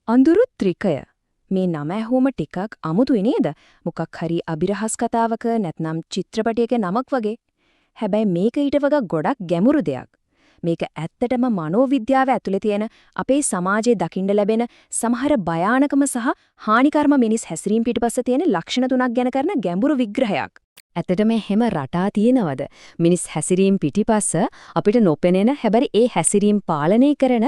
අඳුරු ත්‍රිකය. මේ නම ඇහුවම ටිකක් අමුතුයි නේද? මොකක් හරි අභිරහස් කතාවක නැත්නම් චිත්‍රපටයක නමක් වගේ. හැබැයි මේක ඊට වඩා ගොඩක් ගැඹුරු දෙයක්. මේක ඇත්තටම මනෝවිද්‍යාව ඇතුලේ තියෙන අපේ සමාජයේ දකින්න ලැබෙන සමහර භයානකම සහ හානිකරම මිනිස් හැසිරීම් පිටපස්ස තියෙන ලක්ෂණ තුනක් ගැන කරන ගැඹුරු විග්‍රහයක්. ඇත්තටම එහෙම රටා තියෙනවද? මිනිස් හැසිරීම් පිටිපස්ස අපිට නොපෙනෙන හැබැයි ඒ හැසිරීම් පාලනය කරන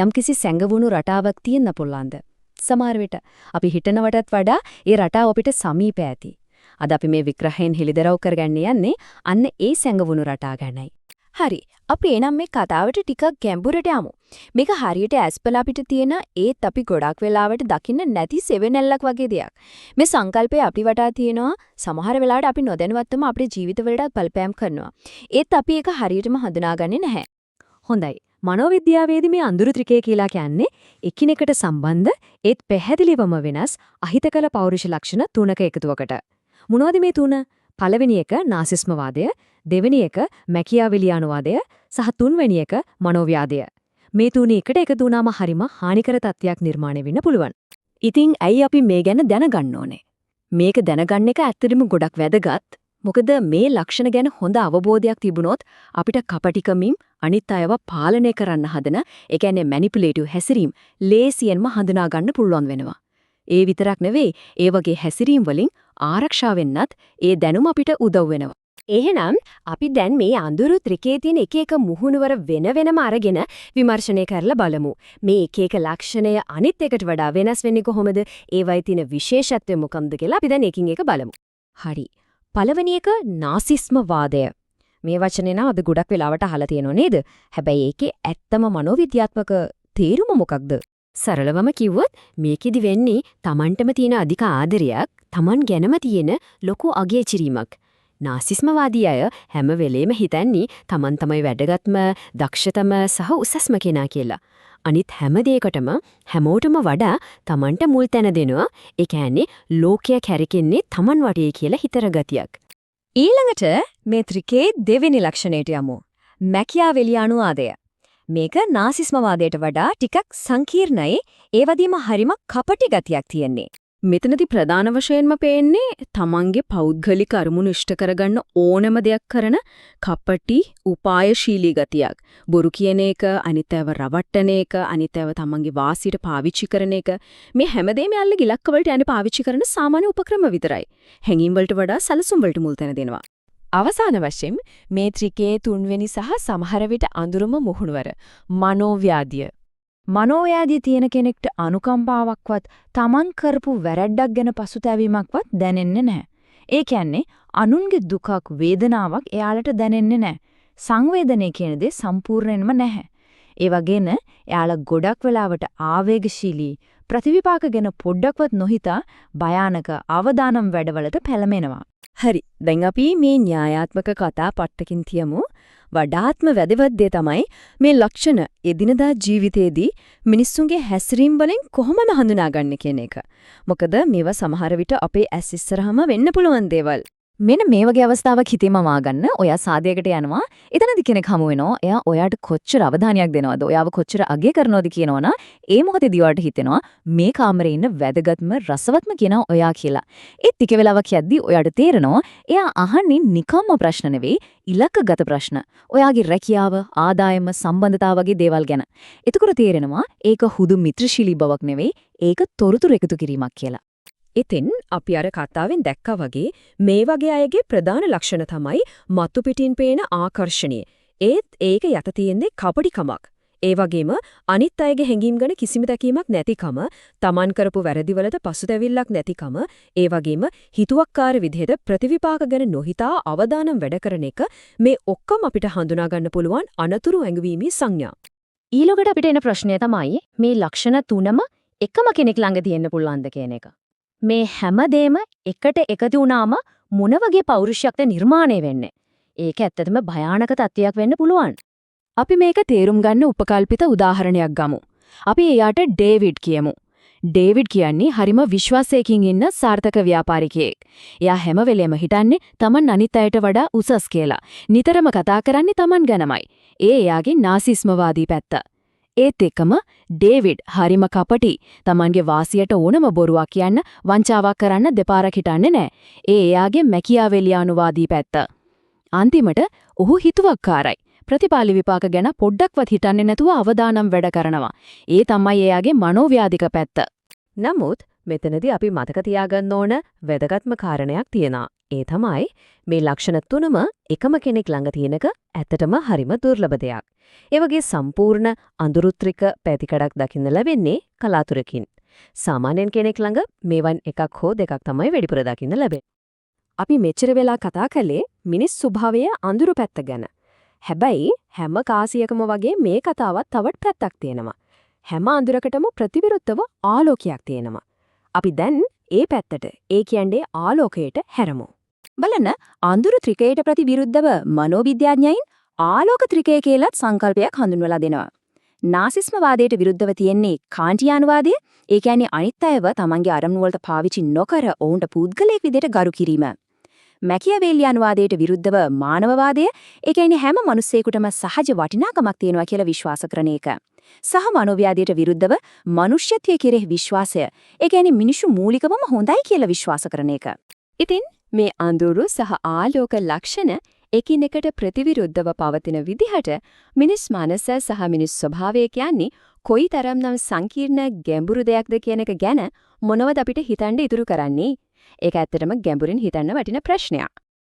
යම්කිසි සැඟවුණු රටාවක් තියෙන්න පුළුවන්ද? සමහර විට අපි හිතනවටත් වඩා ඒ රටාව අපිට සමීප ඇති. අද අපි මේ විග්‍රහයෙන් හෙළිදරව් කරගන්න යන්නේ අන්න ඒ සැඟවුණු රටා ගැනයි. හරි. අපි එනම් මේ කතාවට ටිකක් ගැඹුරට යමු. මේක හරියට ඇස්පල අපිට තියෙන ඒත් අපි ගොඩක් වෙලාවට දකින්න නැති සෙවෙනැල්ලක් වගේ දෙයක්. මේ සංකල්පය අපි වටා තියෙනවා. සමහර වෙලාවට අපි නොදැනුවත්වම අපේ ජීවිතවලටත් බලපෑම් කරනවා. ඒත් අපි ඒක හරියටම හඳුනාගන්නේ නැහැ. හොඳයි. මනෝවිද්‍යාවේදී මේ අඳුරු ත්‍රිකය කියලා කියන්නේ එකිනෙකට සම්බන්ධ ඒත් පැහැදිලිවම වෙනස් අහිතකර පෞරුෂ ලක්ෂණ තුනක එකතුවකට. මොනවද මේ තුන? පළවෙනි එක නාසිස්මවාදය, දෙවෙනි එක මැකියාවෙලියානුවාදය සහ තුන්වෙනි එක මනෝව්‍යාධය. මේ තුන එකට එකතු වුණාම හරිම හානිකර තත්ත්වයක් නිර්මාණය වෙන්න පුළුවන්. ඉතින් ඇයි අපි මේ ගැන දැනගන්න ඕනේ? මේක දැනගන්න එක ඇත්තටම ගොඩක් වැදගත්. මොකද මේ ලක්ෂණ ගැන හොඳ අවබෝධයක් තිබුණොත් අපිට කපටිකමින් අනිත් අයව පාලනය කරන්න හදන, ඒ කියන්නේ මැනිපියුලේටිව් හැසිරීම් ලේසියෙන්ම හඳුනා ගන්න පුළුවන් වෙනවා. ඒ විතරක් නෙවෙයි, ඒ වගේ හැසිරීම් වලින් ආරක්ෂා වෙන්නත් ඒ දැනුම අපිට උදව් වෙනවා. එහෙනම් අපි දැන් මේ අඳුරු ත්‍රිකයේ තියෙන එක එක මුහුණුවර වෙන වෙනම අරගෙන විමර්ශනය කරලා බලමු. මේ එක එක ලක්ෂණය අනිත් එකට වඩා වෙනස් වෙන්නේ කොහොමද? ඒවයි තියෙන විශේෂත්වය මොකක්ද කියලා අපි දැන් එකින් එක බලමු. හරි. පළවෙනි එක නාසිස්ම වාදය. මේ වචනේ නම් අද ගොඩක් වෙලාවට අහලා තියෙනව නේද? හැබැයි ඒකේ ඇත්තම මනෝවිද්‍යාත්මක තේරුම මොකක්ද? සරලවම කිව්වොත් මේකෙදි වෙන්නේ තමන්ටම තියෙන අධික ආදරයක්, තමන් ගැනම තියෙන ලොකු අගය කිරීමක්. නාසිස්මවාදී අය හැම වෙලේම හිතන්නේ තමන් තමයි වැදගත්ම, දක්ෂතම සහ උසස්ම කෙනා කියලා. අනිත් හැම දෙයකටම හැමෝටම වඩා තමන්ට මුල් තැන දෙනවා. ඒ කියන්නේ ලෝකය කැරකෙන්නේ තමන් වටේ කියලා හිතර ගතියක්. ඊළඟට මේ ත්‍රිකයේ දෙවෙනි ලක්ෂණයට යමු. මැකියාවෙලියානු ආදය. මේක නාසිස්මවාදයට වඩා ටිකක් සංකීර්ණයි, ඒ වගේම හරිම කපටි ගතියක් තියෙන්නේ. මෙතනදී ප්‍රධාන වශයෙන්ම පේන්නේ තමන්ගේ පෞද්ගලික අරමුණු ඉෂ්ට කරගන්න ඕනම දෙයක් කරන කපටි උපායශීලී ගතියක්. බොරු කියන එක, අනිත් අයව රවට්ටන එක, අනිත් අයව තමන්ගේ වාසියට පාවිච්චි කරන එක, මේ හැමදේම යාළුවගේ ඉලක්ක වලට යන්නේ පාවිච්චි කරන සාමාන්‍ය උපක්‍රම විතරයි. හැඟීම් වලට වඩා සැලසුම් වලට මුල් තැන දෙනවා. අවසාන වශයෙන් මේ ත්‍රිකයේ තුන්වෙනි සහ සමහර විට අඳුරම මුහුණුවර මනෝව්‍යාධිය. මනෝව්‍යාධිය තියෙන කෙනෙක්ට අනුකම්පාවක්වත් තමන් කරපු වැරැද්දක් ගැන පසුතැවීමක්වත් දැනෙන්නේ නැහැ. ඒ කියන්නේ අනුන්ගේ දුකක් වේදනාවක් එයාලට දැනෙන්නේ නැහැ. සංවේදනය කියන දේ සම්පූර්ණයෙන්ම නැහැ. ඒ වගේන එයාලා ගොඩක් වෙලාවට ආවේගශීලී, ප්‍රතිවිපාක ගැන පොඩ්ඩක්වත් නොහිතා භයානක අවදානම් වැඩවලට පෙළඹෙනවා. හරි. දැන් අපි මේ න්‍යායාත්මක කතා පට්ටකින් තියමු. වඩාත්ම වැදගත් දේ තමයි මේ ලක්ෂණ එදිනදා ජීවිතයේදී මිනිස්සුන්ගේ හැසිරීම් වලින් කොහොමද හඳුනාගන්නේ කියන එක. මොකද මේවා සමහර විට අපේ ඇස් ඉස්සරහම වෙන්න පුළුවන් දේවල්. මෙන්න මේ වගේ අවස්ථාවක් හිතේම වාගන්න. ඔයා සාදයකට යනවා. එතනදි කෙනෙක් හමු වෙනවා. එයා ඔයාට කොච්චර අවධානයක් දෙනවද? ඔයාව කොච්චර අගය කරනවද කියනවනම් ඒ මොහොතේදී ඔයාට හිතෙනවා මේ කාමරේ ඉන්න වැදගත්ම රසවත්ම කෙනා ඔයා කියලා. ඒත් ටික වෙලාවක් යද්දි ඔයාට තේරෙනවා එයා අහන්නේ නිකම්ම ප්‍රශ්න නෙවෙයි, ඉලක්කගත ප්‍රශ්න. ඔයාගේ රැකියාව, ආදායම, සම්බන්ධතාව වගේ දේවල් ගැන. එතකොට තේරෙනවා ඒක හුදු මිත්‍රශීලී බවක් නෙවෙයි, ඒක තොරතුරු එකතු කිරීමක් කියලා. ඉතින් අපි අර කතාවෙන් දැක්කා වගේ මේ වගේ අයගේ ප්‍රධාන ලක්ෂණ තමයි මතු පිටින් පේන ආකර්ෂණීය. ඒත් ඒක යට තියෙන්නේ කපටිකමක්. ඒ වගේම අනිත් අයගේ හැඟීම් ගැන කිසිම තැකීමක් නැතිකම, තමන් කරපු වැරදිවලට පසුතැවිල්ලක් නැතිකම, ඒ වගේම හිතුවක්කාර විදිහට ප්‍රතිවිපාක ගැන නොහිතා අවදානම් වැඩ කරන එක, මේ ඔක්කොම අපිට හඳුනා ගන්න පුළුවන් අනතුරු ඇඟවීමේ සංඥා. ඊළඟට අපිට එන ප්‍රශ්නය තමයි මේ ලක්ෂණ තුනම එකම කෙනෙක් ළඟ තියෙන්න පුළුවන්ද කියන එක. මේ හැමදේම එකට එකතු වුණාම මොන වගේ පෞරුෂයක්ද නිර්මාණය වෙන්නේ? ඒක ඇත්තටම භයානක තත්ත්වයක් වෙන්න පුළුවන්. අපි මේක තේරුම් ගන්න උපකල්පිත උදාහරණයක් ගමු. අපි එයාට ඩේවිඩ් කියමු. ඩේවිඩ් කියන්නේ හරිම විශ්වාසයකින් ඉන්න සාර්ථක ව්‍යාපාරිකයෙක්. එයා හැම වෙලේම හිතන්නේ තමන් අනිත් අයට වඩා උසස් කියලා. නිතරම කතා කරන්නේ තමන් ගැනමයි. ඒ එයාගේ නාසිස්මවාදී පැත්ත. ඒත් එක්කම ඩේවිඩ් හරිම කපටි. තමන්ගේ වාසියට ඕනම බොරුවක් කියන්න, වංචාවක් කරන්න දෙපාරක් හිතන්නේ නැහැ. ඒ එයාගේ මැකියාවෙලියානුවාදී පැත්ත. අන්තිමට ඔහු හිතුවක්කාරයි. ප්‍රතිපාලි විපාක ගැන පොඩ්ඩක්වත් හිතන්නේ නැතුව අවදානම් වැඩ කරනවා. ඒ තමයි එයාගේ මනෝව්‍යාධික පැත්ත. නමුත් මෙතනදී අපි මතක තියාගන්න ඕන වැදගත්ම කාරණයක් තියෙනවා. ඒ තමයි මේ ලක්ෂණ තුනම එකම කෙනෙක් ළඟ තියෙන එක ඇත්තටම හරිම දුර්ලභ දෙයක්. ඒ වගේ සම්පූර්ණ අඳුරුත්‍රික පැතිකඩක් දකින්න ලැබෙන්නේ කලාතුරකින්. සාමාන්‍යයෙන් කෙනෙක් ළඟ මේවන් එකක් හෝ දෙකක් තමයි වැඩිපුර දකින්න ලැබෙන්නේ. අපි මෙච්චර වෙලා කතා කළේ මිනිස් ස්වභාවයේ අඳුරු පැත්ත ගැන. හැබැයි හැම කාසියකම වගේ මේ කතාවත් තවත් පැත්තක් තියෙනවා. හැම අඳුරකටම ප්‍රතිවිරුද්ධව ආලෝකයක් තියෙනවා. අපි දැන් ඒ පැත්තට, ඒ කියන්නේ ආලෝකයට හැරමු. බලන්න, අඳුරු ත්‍රිකයට ප්‍රතිවිරුද්ධව මනෝවිද්‍යාඥයින් ආලෝක ත්‍රිකය කියලත් සංකල්පයක් හඳුන්වලා දෙනවා. නාසිස්මවාදයට විරුද්ධව තියෙන්නේ කාන්ටියානුවාදය, ඒ කියන්නේ අනිත් අයව තමන්ගේ අරමුණු වලට පාවිච්චි නොකර ඔවුන්ට පුද්ගලයෙක් විදිහට ගරු කිරීම. මැකියවේලියානුවාදයට විරුද්ධව මානවවාදය, ඒ කියන්නේ හැම මිනිස්සෙකුටම සහජ වටිනාකමක් තියෙනවා කියලා විශ්වාස කරන එක. සහ මනෝව්‍යාධියට විරුද්ධව මනුෂ්‍යත්වයේ කෙරෙහි විශ්වාසය, ඒ කියන්නේ මිනිස්සු මූලිකවම හොඳයි කියලා විශ්වාස කරන එක. ඉතින් මේ අඳුරු සහ ආලෝක ලක්ෂණ එකිනෙකට ප්‍රතිවිරුද්ධව පවතින විදිහට මිනිස් මනස සහ මිනිස් ස්වභාවය කියන්නේ කොයිතරම්නම් සංකීර්ණ ගැඹුරු දෙයක්ද කියන එක ගැන මොනවද අපිට හිතන්න ඉතුරු කරන්නේ? ඒක ඇත්තටම ගැඹුරින් හිතන්න වටින ප්‍රශ්නයක්.